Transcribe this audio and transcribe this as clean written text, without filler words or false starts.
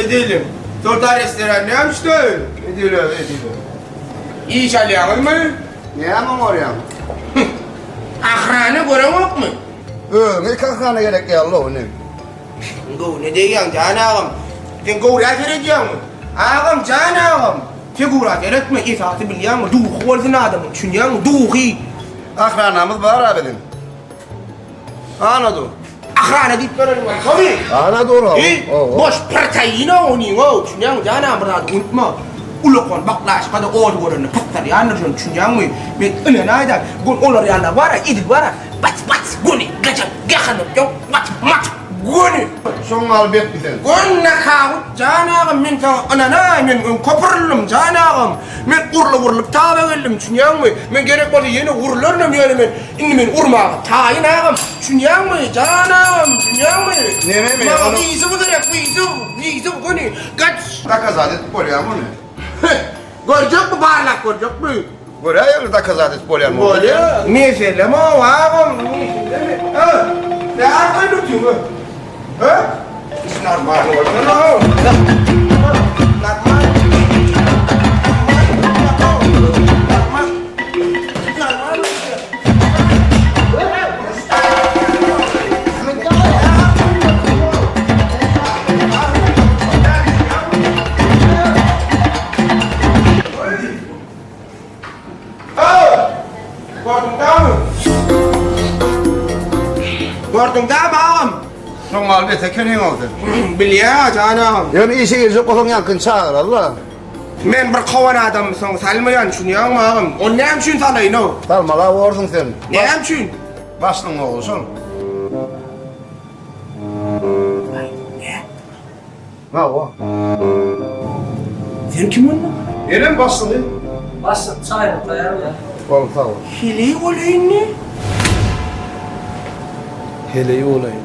Edeliň. Soltan restoran näme üçin? Edeli, edeli. Iş alýaňyzmy? Näme oňarýaň? Ahrana göreňokmy? Özüňe iki ahrana gerek ýaly-ow inim. Göwne degýäň jan agam. Sen göwrä seredýäňmi? Agam, jan agam. Figura seretme, esasy bilýäňmi, duhy bolsun adamyň, düşünýäňmi, duhy. Ahranamyz bar-a biziň. Ana dur. Ahrana diýip bereniň bar, şomy? Ana dur, hawa. Eý, boş protein-ow onuň-ow, düşünýäňmi, jan agam, bir zady unutma. Ulakan baklaşka-da ody görende pyssarýandyr şony, düşünýäňmi? Men ynanaýda, olar ýalylar bar-a, edil bar-a, baç-baç, göni, gajap, gahanyp, ýok, maç-maç, göni. Şoň ýaly bekmi sen? Göni nakawut, jan agam, men saňa ynanaý, men öň köpürildim, jan agam. Men urlup-urlup taba geldim, düşünýäňmi? Men gerek bolsa ýene urularynam, ýöne men indi men urmaga taýyn agam, düşünýäňmi, jan agam, düşünýäňmi? Nememi? Maňa wyzow gerek, wyzow, wyzow, göni, gaç! Dokazat edip bolýamy ony? Görjekmi, barlap görjekmi? Göräýeli dokazat edip bolýamy? Bolýa. Meselem-ow agam, meselemi? Hä? Nä arkaýyn otyň-a? Hä? Iş normal bolsun-ow. Normal. Normal. Normal. Gördüň dämi agam? Şoň maly bet ekeniň-ow sen. Bilýän jan agam. Ýöne işe girjek bolsaň ýaňkyny çagyraly-la. Men bir kowan adammy soň salmaýan düşünýäňmi agam? Ony näme üçin salaýyn-ow? Salmala borsuň sen. Näme üçin? Başlygyň ogly şol. Aý, nä? Hawa. Sen kim onda? Menem başlygy. Başlyk çaýyňy taýýarla. Bol sag bol. Heleý bolaýynmy? Heleý bolaýyn.